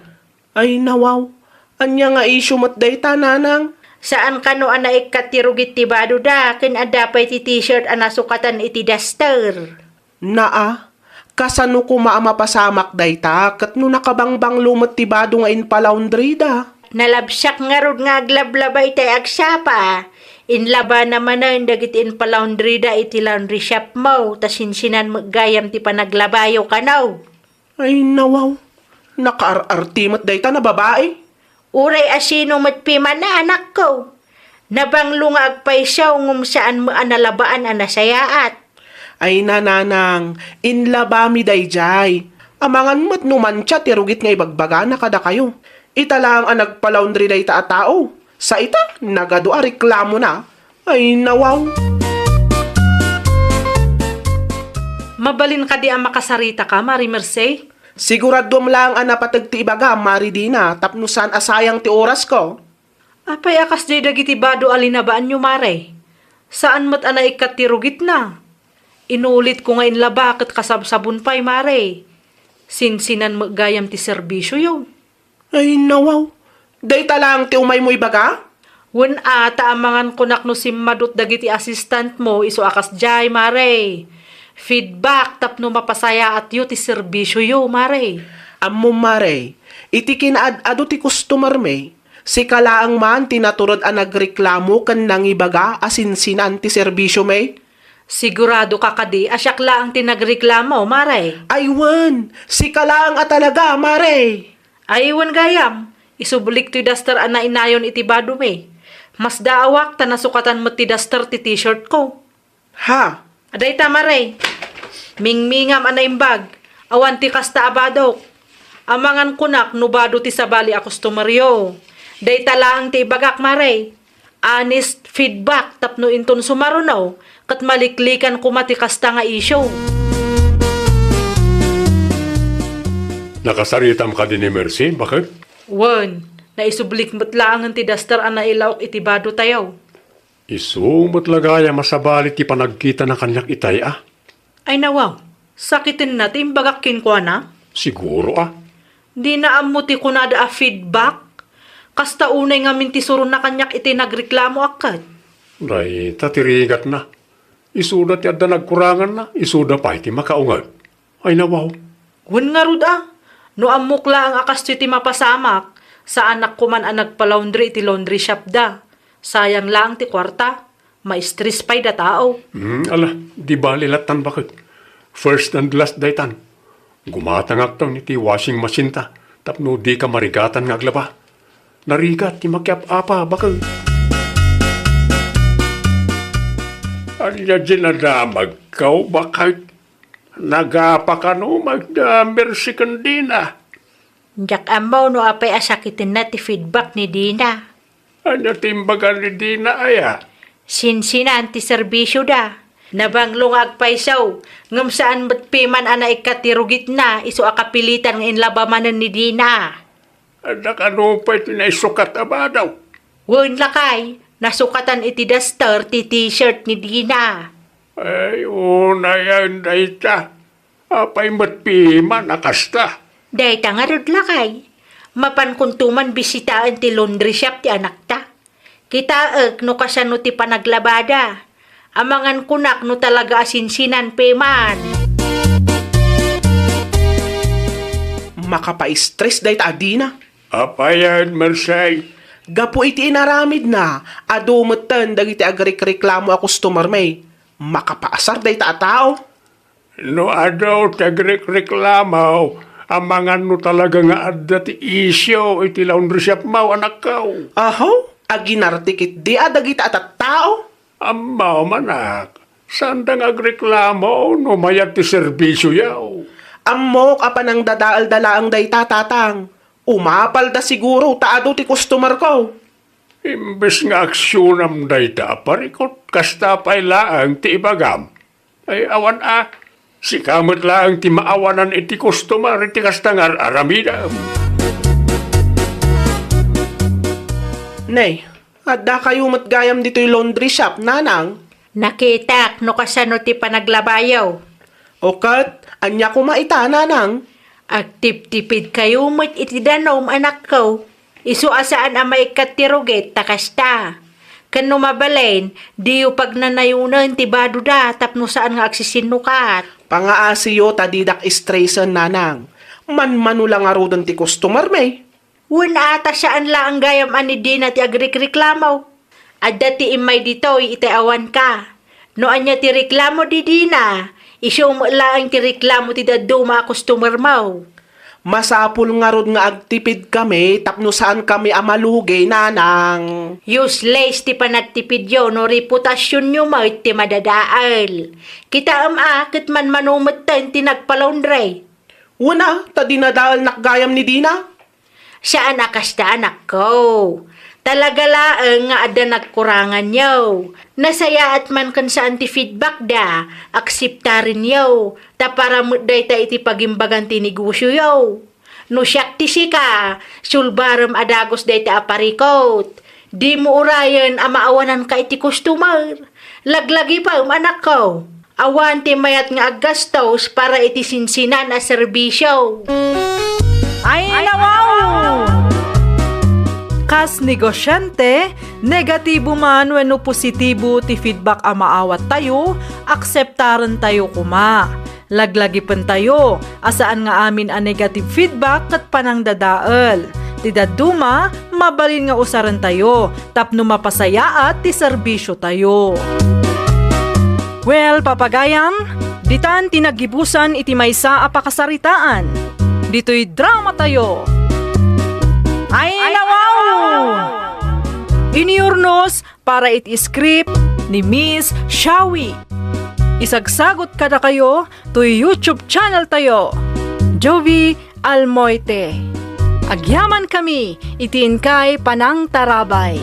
Ay, nawaw. Ania nga issue met dayta, Nanang? Saan kano a naikkat ti rugit ti badoda, ken adda pay ti t-shirt a nasukatan iti daster? Naa, kasano koma a mapasamak dayta ket no nakabangbanglo met ti bado nga impalaundryda? Nalabsiak ngarud nga aglablaba itay agsapa. Inlabana manen dagiti impalaundryda iti laundry shopmo, ta sinsinan met gayam ti panaglabayo kano. Ay, nawaw. Nakaar-arti met dayta a babai. Uray a sino met piman a, anakko. Nabanglo nga agpayso ngem saan met a nalabaan a nasayaat. Ay, Nanang, inlabami daydiay. Amangan met no mantsa ti rugit nga ibagbagana kadakayo. Ita laeng a nagpalaundry dayta a tao. Sa ita, nagadu a reklamona. Ay, nawaw. Mabalin kadi a makasaritaka, Mari Mercy? Siguraduem laeng a napateg ti ibagam, Mari Dina, tapno saan a sayang ti orasko. Apay a kasdiay dagiti bado a linabaanyo, Mari? Saan met a naikkat ti rugitna. Inulitko nga inlaba ket kasabsabon pay, Mari. Sinsinan met gayam ti serbisioyo. Ay, nawaw. Dayta laeng ti umaymo ibaga? Wen a, ta amangan kunak no simmadut dagiti assistantmo isu a kasdiay, Mari. Feedback tapno mapasayaatyo ti serbisioyo, Mari. Ammom, Mari, iti kinaad-adu ti customermi, sika laeng man ti natured a nagreklamo ken nangibaga a sinsinan ti serbisiomi? Sigurado ka kadi a siak laeng ti nagreklamo, Mare? Ay wen, sika laeng a talaga, Mare. Ay wen gayam, isublik toy duster a nainayon iti badom. Masdaawak ta nasukatan met ti duster ti t-shirt ko. Ha? Adayta, Mare. Mingmingam a naimbag. Awan ti kasta a badok. Amangan kunak no bado ti sabali a customeryo. Dayta laeng ti ibagak, Mare. Honest feedback tapno inton sumaruno, ket maliklikan koma ti kasta nga issue. Nakasaritam kadi ni Mercy, baket? Wen, naisublik met laengen ti duster a nailaok iti bado tayo. Isu met la gayam a sabali ti panagkitana kaniak itay a. Ay nawaw, sakitenna ti imbagak kenkuana? Siguro a. Dina ammo ti kunada a feedback? Kasta unay ngamin ti suronna kaniak iti nagreklamo a ket. Dayta ti rigatna. Isuda ti adda nagkuranganna, isuda pay ti makaunget. Ay nawaw. Wen ngarud a, no ammok laeng a kastoy ti mapasamak, saanak koman a nagpa-laundry iti laundry shop da. Sayang laeng ti kuarta, ma-stress pay da tao. Hmm, ala, di bali lattan baket. First and last daytan. Gumatangakton iti washing machine ta, tapno dika marigatan nga aglaba. Narigat ti makiap-apa baket. Ania dinadamagkaw, baket? Nagapa kano met da Mercy ken Dina? Diak ammo no apay a sakitenna ti feedback ni Dina. Ania ti imbaga ni Dina aya? Sinsinan ti serbisioda. Nabanglo nga agpayso, ngem saan met piman a naikkat ti rugitna isu a kapilitan nga inlaba manen ni Dina. Adda kano pay ti naisukat a bado? Wen lakay, nasukatan iti duster ti t-shirt ni Dina. Ay, unayen dayta. Apay met piman a kasta? Dayta ngarud lakay. Mapankonto man bisitaen ti laundry shop ti anakta. Kitaek no kasano ti panaglabada. Amangan kunak no talaga a sinsinan piman. Makapa-stress dayta a Dina. Apayen, Mercy? Gapu iti inaramidna, adu metten dagiti agrekreklamo a customer mi. Makapaasar dayta a tao. No adu ti agrekreklamo, amangan no talaga nga adda ti issue iti laundry shop mo, anakko. Aho, aginarti ketdi a dagita a tattao? Ammom, anak, saanda nga agreklamo no mayat ti serbisioyo. Ammok a panangdadaelda laeng dayta, tatang. Umapalda siguro ta adu ti customerko. Imbes nga aksionam dayta a parikut, kasta pay laeng ti ibagam. Ay, awan a, sika met laeng ti maawanan iti customer iti kasta nga ar-aramidem. Nay, addakayo met gayam ditoy laundry shop, nanang? Nakitak no kasano ti panaglabayo. O ket, ania koma ita, nanang? Agtiptipidkayo met iti danum, anakko. Isu a saan a maikkat ti rugit ta kasta. Ken no mabalin, diyo pagnanayonen ti badoda tapno saan nga agsisinnukat. Pangaasiyo ta didak stressen, nanang. Manmano la ngaruden ti customer mi. Wen a, ta saan laeng gayam a ni Dina ti agrikreklamo. Adda ti immay ditoy iti awanka. No ania ti reklamo di Dina, isu met laeng ti reklamo ti dadduma a customermo. Masapul ngarud nga agtipidkami tapno saankami a malugi, nanang. Useless ti panagtipidyo no reputasionyo met ti madadael. Kitaem a ket manmano metten ti nagpa-laundry. Wen a, ta dinadaelnak gayam ni Dina. Saan a kasta, anakko. Talaga laeng nga adda nagkuranganyo. Nasayaat man ken saan ti feedbackda, akseptarenyo, ta para met dayta iti pagimbagan ti negosioyo. No siak ti sika, sulbarem a dagus dayta a parikut. Dimo urayen a maawananka iti customer. Laglagipem, anakko. Awan ti mayat nga aggastos para iti sinsinan a serbisio. Ay, nawaw! Kas negosyante, negatibo man wenno positibo ti feedback a maawattayo, akseptarentayo koma. Laglagipentayo a saan nga amin a negative feedback ket panangdadael. Ti dadduma, mabalin nga usarentayo tapno mapasayaat ti serbisiotayo. Well, papagayam, ditan ti naggibusan iti maysa a pakasaritaan. Ditoy dramatayo. Ay, nawaw! Iniurnos para iti script ni Miss Shawi. Isagsagot kadakayo toy YouTube channel tayo, Jovi Almoite. Agyaman kami iti inkay panangtarabay.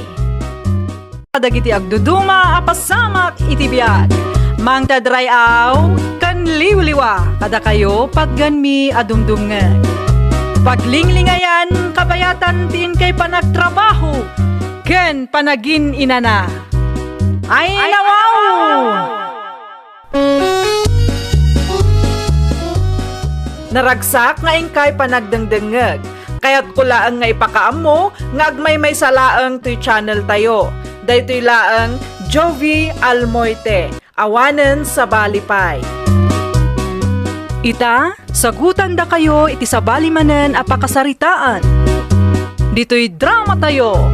Kadagiti agduduma a pasamak iti biag, mangted ray-aw ken liwliwa kadakayo patgenmi a dumdumngeg. Paglinglingayan kabayatan ti inkay panagtrabaho ken panagin-inana. Ay, nawaw! Naragsak nga inkay panagdengdengngeg. Kayatko laeng nga ipakaammo nga agmaymaysa laeng toy channel tayo. Daytoy laeng Jovi Almoite, awanen sabali pay. Ita, sagutandakayo iti sabali manen a pakasaritaan. Ditoy dramatayo.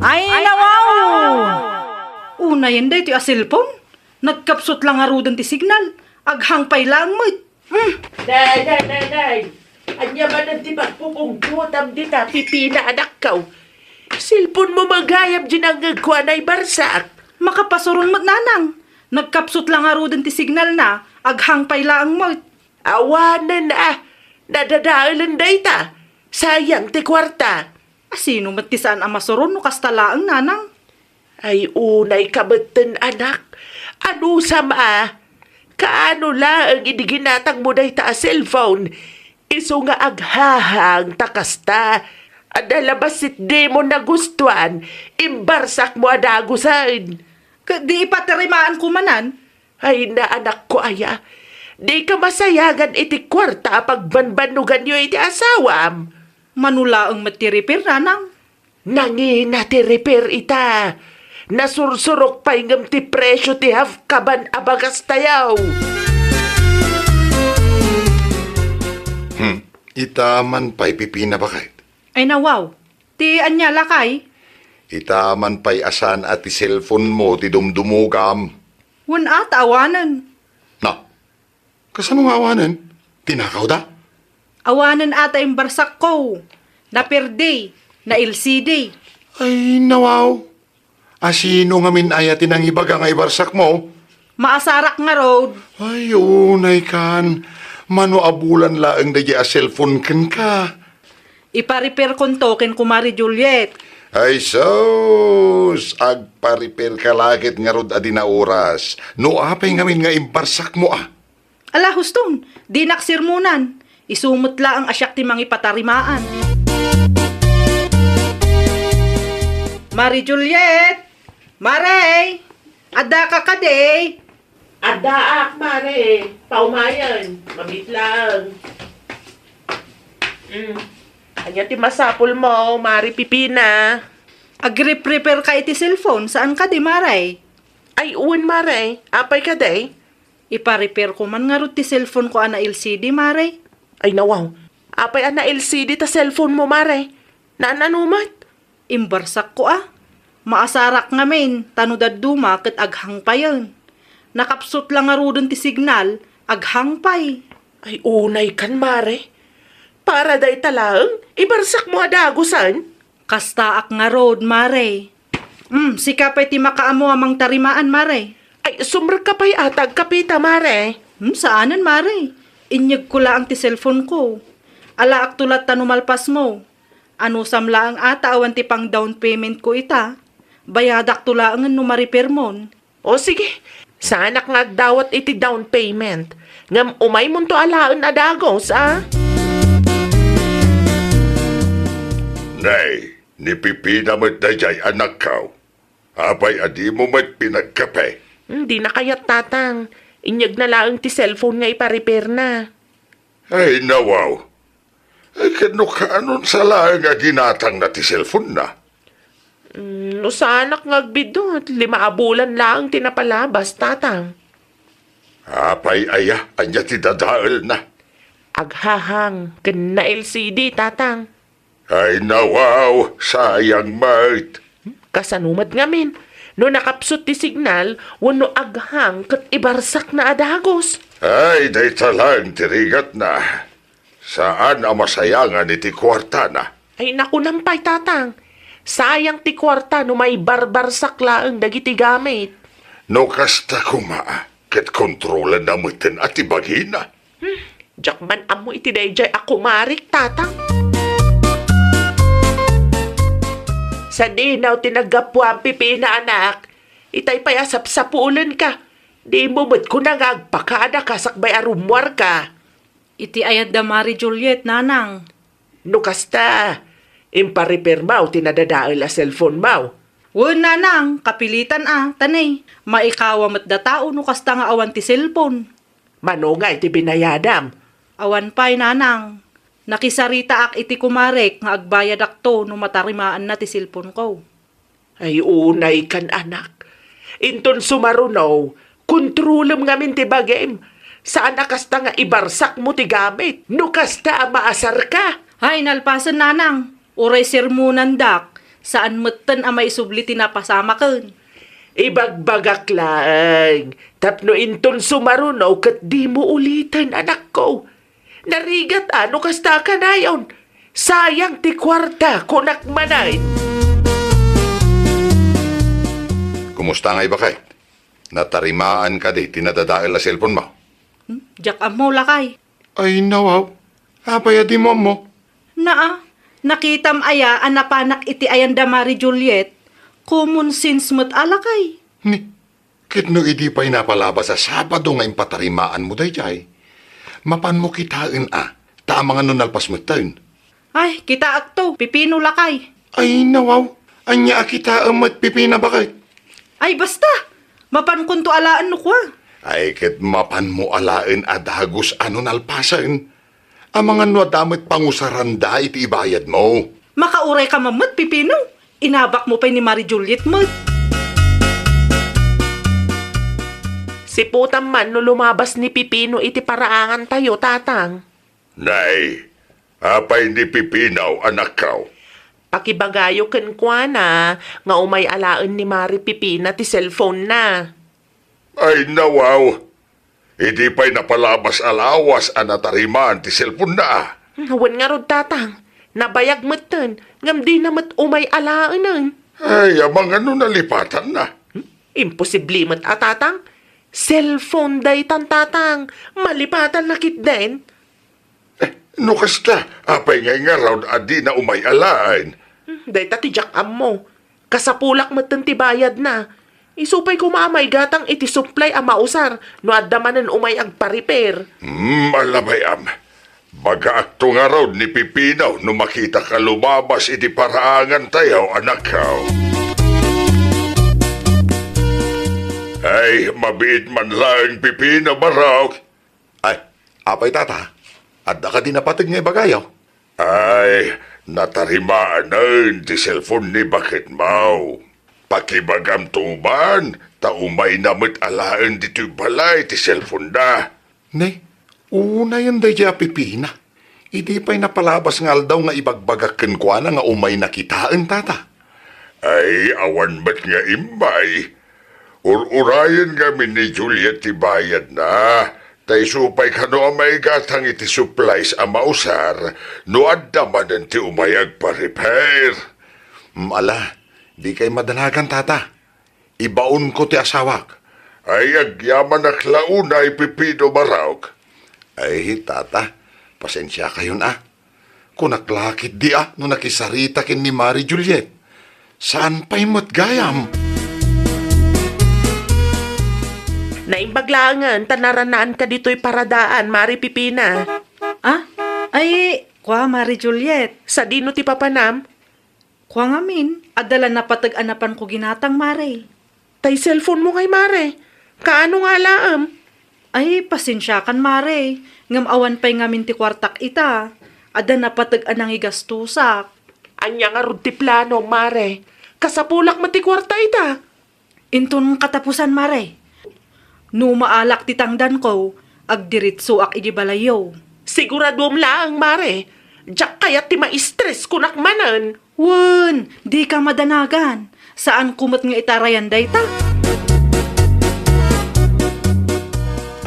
Ay, nawaw! Unayen daytoy a cellphone? Nagkapsut la ngaruden ti signal. Aghang pay laeng met. Hmm. Day, day, day, day. Ania manen ti pagpupungtotam dita, pipina, anakko? Cellphone mo met gayam dinangngegko a naibarsak. Makapasuron met, nanang. Nagkapsut la ngaruden ti signal na, aghang pay laeng met. Awanen a, nadadaelen dayta. Sayang ti kuarta. A, sino met ti saan a masuron no kasta laeng, nanang? Ay, unay ka metten, anak. Anusam a, kaano laeng idi ginatangmo dayta a cellphone? Isu nga aghahang ta kasta. Adda la bassit dimo nagustuan, imbarsakmo a dagusen. Ket di ipatirimaanko manen? Ay, naanakko aya, dika masayangan iti kuarta a pagbanbannoganyo iti asawam. Mano laeng met ti repair, nanang? Nangina ti repair ita. Nasursurok pay ngem ti presio ti half kaban a bagas tayaw. Hmm, ita man pay pipina, baket. Ay, nawaw. Ti ania, lakay? Ita man pay a saan a ti cellphone mo ti dumdumogam. Wen a, ta awanen. Na, kasano nga awanen? Tinakawda? Awanen a ta imbarsakko. Naperdi, na-L C D. Ay, nawaw. A, sino ngamin aya ti nangibaga nga ibarsakmo? Maasarak ngarud. Ay, unay kan. Mano a bulan laeng daydiay a cellphone kenka? Ipa-repair konto ken Kumare Juliet. Ay sus, agpa-repair ka la ket ngarud a di naoras. No apay ngamin nga imbarsakmo a? Ala, huston, dinak sermonan. Isu met laeng a siak ti mangipatarimaan. Mare Juliet! Mare! Addaka kadi? Addaak, Mare. Paumayen. Mabiit laeng. Mm. Ania ti masapulmo, Mare Pipina? Agreprepare ka iti cellphone, saan kadi, Mare? Ay, wen, Mare. Apay kadi? Ipa-repair ko man ngarud ti cellphone ko a na-L C D, Mare. Ay, nawaw. Apay a na-L C D ta cellphone mo, Mare? Naan-ano met? Imbarsakko a. Maasarak ngamin, ta no dadduma ket aghangpayen. Nakapsut la ngaruden ti signal, aghangpay. Ay, unay kan, Mare. Para dayta laeng, ibarsakmo a dagusen. Kastaak ngarud, Mare. Hmm, sika pay ti makaammo a mangtarimaan, Mare. Ay, sumrekka pay a ta agkapita, Mare. Hmm, saanen, Mare. Inyegko laeng ti cellphone ko. Alaakto latta no malpasmo. Anusam laeng a ta awan ti pang-down payment ko ita. Bayadakto laengen no ma-repairmon. O sige, saanak nga agdawat iti down payment. Ngem umaymonto alaen a dagus, a? Nay, ni Pipina met daydiay, anakko. Apay a dimo met pinagkape? Hmm, dina kayat, Tatang. Inyegna laeng ti cellphone nga ipa-repairna. Ay, nawaw. Ay, ket no kaanon sa laeng a ginatangna ti cellphone-na? Mm, no saanak nga agbiddut, lima a bulan laeng ti napalabas, Tatang. Apay aya, ania ti dadaelna? Aghahang ken na-L C D, Tatang. Ay, nawaw, sayang met. Kasano met ngamin? No nakapsut ti signal, wenno aghang ket ibarsakna a dagus. Ay, dayta laeng ti rigatna. Saan a masayangan iti kuartana. Ay, nakunam pay, Tatang. Sayang ti kuarta no maibarbarsak laeng dagiti gamit. No kasta koma, ket kontrolanna metten a ti bagina. Hmm, diak man ammo iti daydiay a kumarik, Tatang. Sadino ti naggapuam, Pipina, anak? Itay pay a sapsapulenka. Dimo met kuna nga agpakada ka sakbay a rummuarka. Iti ayan da Mari Juliet, Nanang. No kasta, imparipirmaw ti nadadael a cellphonemaw. Wen, Nanang, kapilitan a, ta ne, maikawa met da tao no kasta nga awan ti cellphone. Mano nga iti binayadam? Awan pay, Nanang. Nakisaritaak iti kumarek nga agbayadakto no matarimaanna ti cellphoneko. Ay, unaykan, anak. Inton sumaruno, kontrolem ngamin ti bagim. Saan a kasta nga ibarsakmo ti gamit. No kasta a maasarka. Ay, nalpasen, Nanang. Uray sermonandak, saan metten a maisubli ti napasamaken. Ibagbagak laeng, tapno inton sumaruno ket dimo uliten, anakko. Narigat a no kasta a kanayon. Sayang ti kuarta, kunak manen. Kumusta ngay, baket? Natarimaan kadi ti nadadael a cellphonemo? Hmm? Diak ammo, lakay. Ay, nawaw. Apay a dimo ammo? Naa, nakitam aya a napanak iti ayan da Mari Juliet? Common sense met a, lakay. Ni, ket no idi pay napalabas a Sabado nga impatarimaanmo daydiay, mapanmo kitaen a, ta amangan no nalpas metten. Ay, kitaakto, Pipino, lakay. Ay, nawaw. Ania a kitaem met, Pipina, baket? Ay, basta! Mapankonto alaen no kua. Ay, ket mapanmo alaen a dagus a no nalpasen. Amangan no adda met pangusaranda iti ibayadmo. Makauray ka man met, Pipino. Inabakmo pay ni Mari Juliet met. Siputam man no lumabas ni Pipino iti paraangantayo, Tatang. Nay, apay ni Pipino, anakko? Pakibagayo kenkuana nga umay alaen ni Mari Pipina ti cellphone-na. Ay, nawaw! Idi pay napalabas a lawas a natarimaan ti cellphone-na. Wen ngarud, Tatang. Nabayag metten, ngem dina met umay alaenen. Ay, amangan no nalipatanna. Hmm? Imposible met a, Tatang. Cellphone daytan, Tatang. Malipatanna ketdin. Eh, no kasta, apay ngay ngarud a dina umay alaen? Hmm, dayta ti diak ammo. Kasapulak metten ti bayadna. Isu pay koma a maigatang iti supply a mausar no adda manen umay agpa-repair. Hmm, ala bay-am. Bagaakto ngarud ni Pipino no makitak a lumabas iti paraangantayo, anakko. Ay, mabiit man laeng, Pipino, barok. Ay, apay, Tata? Adda kadi napateg nga ibagayo? Ay, natarimaanen ti cellphone ni baketmo. Pakibagamto man, ta umayna met alaen ditoy balay ti cellphone-na. Ne, unayen daydiay a Pipina. Idi pay napalabas nga aldaw nga ibagbagak kenkuana nga umayna kitaen, Tata. Ay, awan met nga immay. Ur-urayen ngamin ni Juliet ti bayadna, ta isu pay kano a maigatang iti supplies a mausar no adda manen ti umay agpa-repair. Mm, ala, dikay madanagan, Tata. Ibaonko ti asawak. Ay, agyamanak la unay, Pipino, barok. Ay, Tata, pasensiakayon a. Kunak la ketdi a no nakisarita ken ni Mari Juliet. Saan pay met gayam? Naimbag laengen ta narannaanka ditoy paradaan, Mari Pipina. Ah? Ay, kua, Mari Juliet. Sadino ti papanam? Kua ngamin, adda la napateg a napanko ginatang, Mare. Tay cellphone mo ngay, Mare. Kaano nga alaem? Ay, pasensiakan, Mare. Ngem awan pay ngamin ti kuartak ita. Adda napateg a nangigastosak. Ania ngarud ti plano, Mare? Kasapulak met ti kuarta ita. Inton katapusan, Mare. No maalak ti tangdanko, agdiritsoak idi balayyo. Siguraduem laeng, Mare. Diak kayat ti ma-stress kunak manen. Wen, dika madanagan. Saanko met nga itarayan dayta.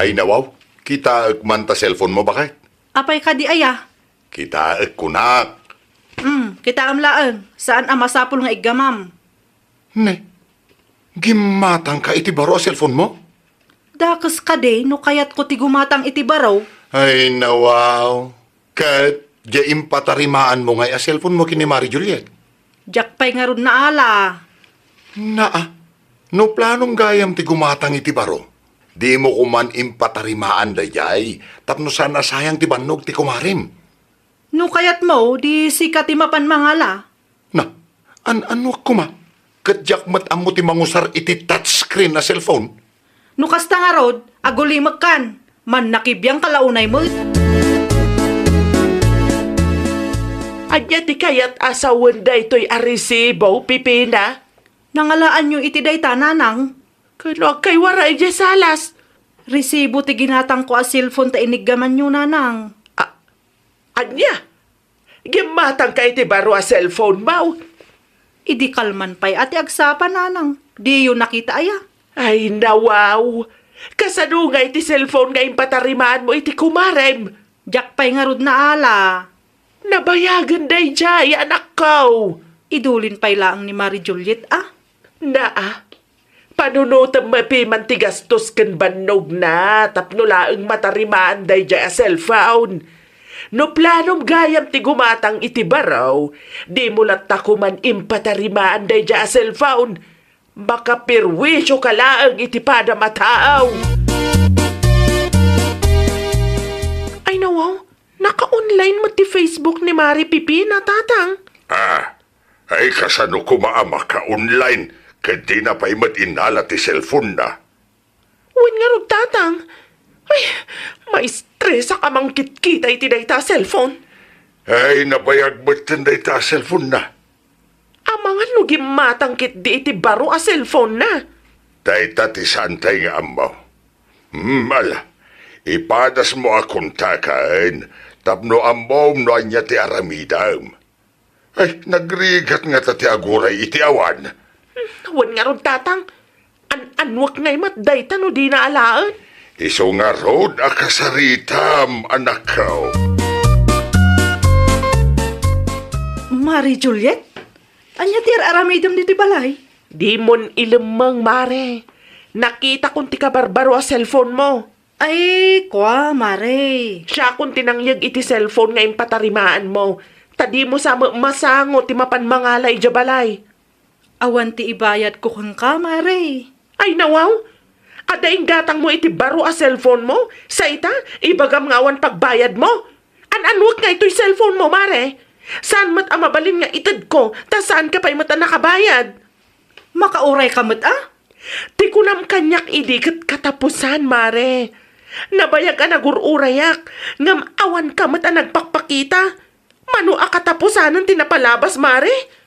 Ay, nawaw, kitaek man ta cellphone mo, baket. Apay kadi aya? Kitaek, kunak. Hmm, kitaem laeng. Saan a masapul nga iggamam. Ne, gimmatangka iti baro a cellphone mo? Dakes kadi no kayatko ti gumatang iti baro? Ay, nawaw. Ket, diay impatarimaanmo ngay a cellphone mo ken ni Mari Juliet? Diak pay ngarud naala. Naa, no planom gayam ti gumatang iti baro, dimo koman impatarimaan daydiay tapno saan a sayang ti bannog ti kumarem. No kayatmo, di sika ti mapan mangala. Na, an-anuak koma? Ket diak met ammo ti mangusar iti touchscreen a cellphone. No kasta ngarud, agulimekkan. Mannakibiangka la unay met. Ania ti kayat a sawen daytoy a resibo, Pipina? Nangalaanyo iti dayta, Nanang? Ken no agkaywaray idiay salas? Resibo ti ginatangko a cellphone ta iniggamanyo, Nanang. A-, ania? Gimmatangka iti baro a cellphone mo? Idi kalman pay a ti agsapa, Nanang. Diyo nakita aya? Ay, nawaw. Kasano nga iti cellphone nga impatarimaanmo iti kumarem? Diak pay ngarud naala. Nabayagen daydiay, anakko. Idulin pay laeng ni Mari Juliet, a? Naa, panunotem met piman ti gastos ken bannogna tapno laeng matarimaan daydiay a cellphone. No planom gayam ti gumatang iti baro, dimo latta koman impatarimaan daydiay a cellphone. Makaperwisyoka laeng iti padam a tao. Ay, nawaw, naka-online met ti Facebook ni Mari Pipina, Tatang. Ah, ay, kasano koma a maka-online ket dina pay met innala ti cellphone-na? Wen ngarud, Tatang. Ay, maistresak a mangkitkita iti dayta a cellphone. Ay, nabayag metten dayta a cellphone-na. Amangan no gimmatang ketdi iti baro a cellphone-na. Dayta ti saantay nga ammo. Hmm, ala, ipadasmo a kontaken tapno ammom no ania ti aramidem. Ay, nagrigat ngata ti aguray iti awan. Hmm, wen ngarud, Tatang. An-anuak ngay met dayta no dina alaen? Isu ngarud a kasaritam, anakko. Mari Juliet, ania ti ar-aramidem ditoy balay? Dimon ilemmeng, Mare. Nakitakon ti kabarbaro a cellphone-mo. Ay, kua, Mare. Siakon ti nangyeg iti cellphone nga impatarimaanmo, ta dimo sa met masango ti mapan mangala idiay balay. Awan ti ibayadko kenka, Mare. Ay, nawaw! Adda inggatangmo iti baro a cellphone-mo? Sa ita, ibagam nga awan pagbayadmo? An-anuek nga itoy cellphone-mo, Mare? Saan met a mabalin nga itedko, ta saanka pay met a nakabayad? Makaurayka met, a? Ti kunam kaniak idi ket katapusan, Mare. Nabayag a nagur-urayak, ngem awanka met a nagpakpakita. Mano a katapusanen ti napalabas, Mare?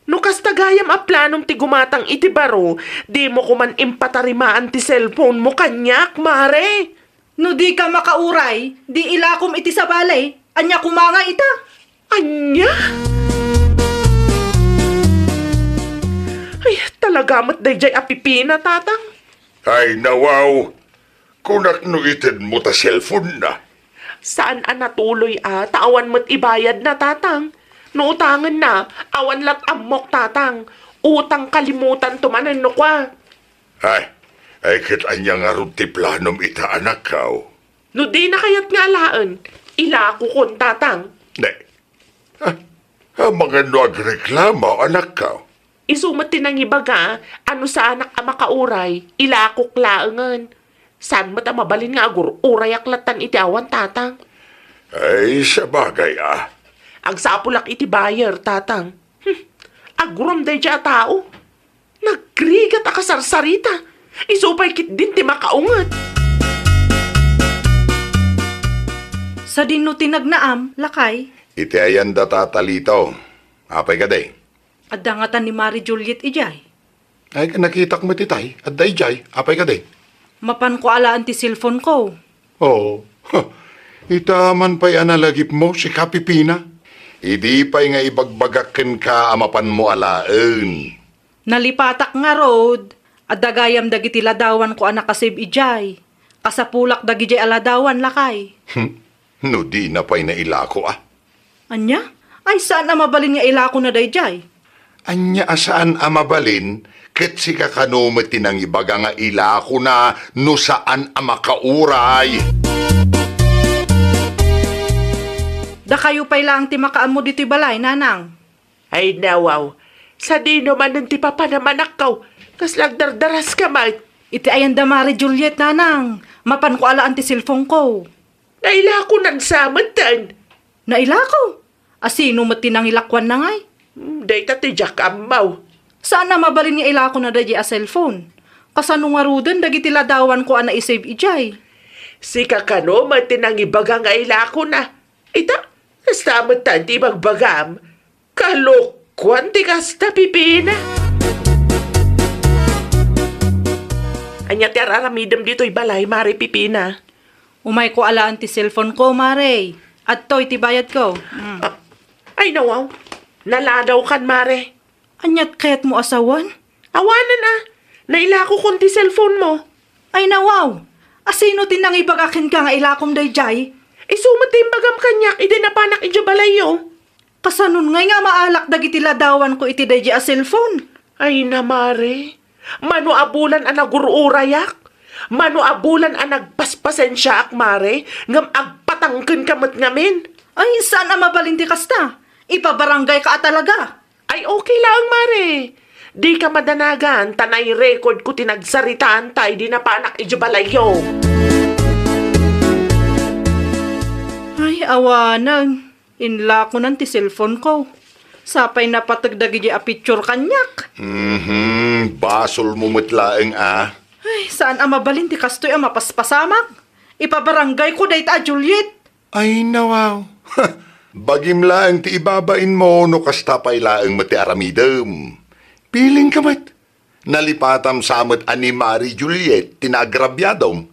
No kasta gayam a planom ti gumatang iti baro, dimo koman impatarimaan ti cellphone-mo kaniak, Mare. No dika makauray, di ilakom iti sabali. Ania koma nga ita? Ania? Ay, talaga met daydiay a pipina, Tatang. Ay, nawaw. Kunak no itedmo ta cellphone-na. Saan a natuloy a, ta awan met ibayadna, Tatang. No utangenna, awan lat ammok, Tatang. Utang kalimutanto manen no kua. Ay, ay, ket ania ngarud ti planom ita, anakko? No dina kayat nga alaen, ilakokon, Tatang. Ne. Ah, amangan no agreklamo, anakko. Isu met ti nangibaga a no saanak a makauray, ilakok laengen. Saan met a mabalin nga agur-urayak lattan iti awan, Tatang? Ay, sabagay a. Agsapulak iti buyer, Tatang. Hmm, agurom daydiay a tao. Nagrigat a kasarsarita. Isu pay ketdin ti makaunget. Sadino ti nagnaam, lakay? Iti ayan da Tata Lito. Apay kadi? Adda ngata ni Mari Juliet idiay. Ay, nakitak met itay. Adda idiay. Apay kadi? Mapanko alaen ti cellphone-ko. Oo. Ita man pay a nalagipmo, sika, Pipina. Idi pay nga ibagbagak kenka a mapanmo alaen. Nalipatak ngarud, adda gayam dagiti ladawanko a nakasave idiay. Kasapulak dagidiay a ladawan, lakay. No dina pay nailako, a? Ania? Ay, saan a mabalin nga ilakona daydiay? Ania a saan a mabalin, ket sika kano met ti nangibaga nga ilakona no saan a makauray? Dakayo pay laeng ti makaammo ditoy balay, nanang. Ay, nawaw. Sadino manen ti papanam, anakko? Kasla agdardaraska met? Iti ayan da Mari Juliet, nanang. Mapanko alaan ti cellphone-ko. Nailako nagsametten. Nailako? A sino met ti nangilakuanna ngay? Hmm, dayta ti diak ammo. Saan a mabalin nga ilakona daydiay a cellphone? Kasano ngaruden dagiti ladawanko a naisave idiay? Sika kano met ti nangibaga nga ilakona. Ita, kasta metten ti ibagbagam. Kalokuan ti kasta, Pipina. Ania ti ar-aramidem ditoy balay, Mare Pipina? Umayko alaan ti cellphone-ko, Mare. Adtoy ti bayadko. Mm. Ah, ay, nawaw. Naladawkan, Mare. Aniat kayatmo a sawen? Awanen a. Nailakokon ti cellphone-mo. Ay, nawaw. A sino ti nangibaga kenka nga ilakom daydiay? Isu met ti imbagam kaniak idi napanak idiay balayyo. Kasanon ngay nga maalak dagiti ladawanko iti daydiay a cellphone? Ay na, Mare. Mano a bulan a nagur-urayak? Mano a bulan a nagpaspasensiaak, Mare, ngem agpatangkenka met ngamin? Ay, saan a mabalin ti kasta. Ipabarangayka a talaga. Ay, okay laeng, Mare. Dika madanagan, ta nai-record ko ti nagsaritaanta idi napanak idiay balayyo. Ay, awanen. Inlakonan ti cellphone-ko. Sapay napateg dagidi a picture kaniak. Mhm, basolmo met laeng a. Ay, saan a mabalin ti kastoy a mapaspasamak. Ipabarangayko dayta a Juliet. Ay, nawaw. Bagim laeng ti ibabainmo no kasta pay laeng met ti aramidem. Pilingka met. Nalipatam sa met a ni Mari Juliet ti naagrabiadom.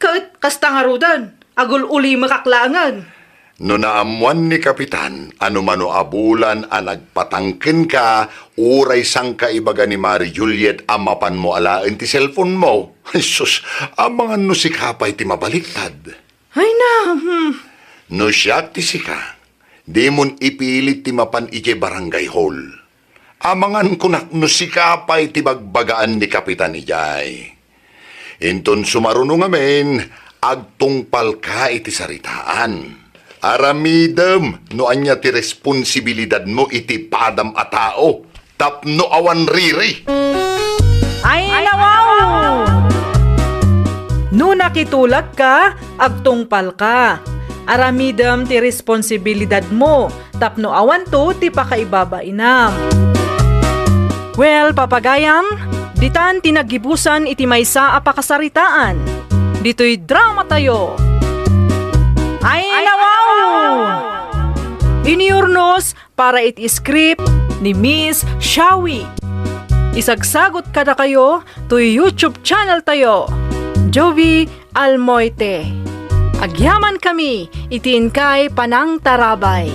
Ket kasta ngaruden, agul-ulimekak laengen. No naammuan ni Kapitan a no mano a bulan a nagpatangkenka, uray sangkaibaga ni Mari Juliet a mapanmo alaen ti cellphone-mo. Ay sus, amangan no sika pay ti mabaliktad. Ay na, hmm. No siak ti sika, dimon ipilit ti mapan idiay barangay hall. Amangan kunak no sika pay ti bagbagaan ni Kapitan idiay. Inton sumaruno ngamin, agtungpalka iti saritaan. Aramidem no ania ti responsibilidadmo iti padam a tao tapno awan riri. Ay, nawaw! No nakitulagka, agtungpalka. Aramidem ti responsibilidadmo tapno awanto ti pakaibabainam. Well, papagayam, ditan ti naggibusan iti maysa a pakasaritaan. Ditoy dramatayo. Ay, nawaw! Iniurnos para iti script ni Miss Shawi. Isagsagot kadakayo toy YouTube channel tayo, Jovi Almoite. Agyamankami iti inkay panangtarabay.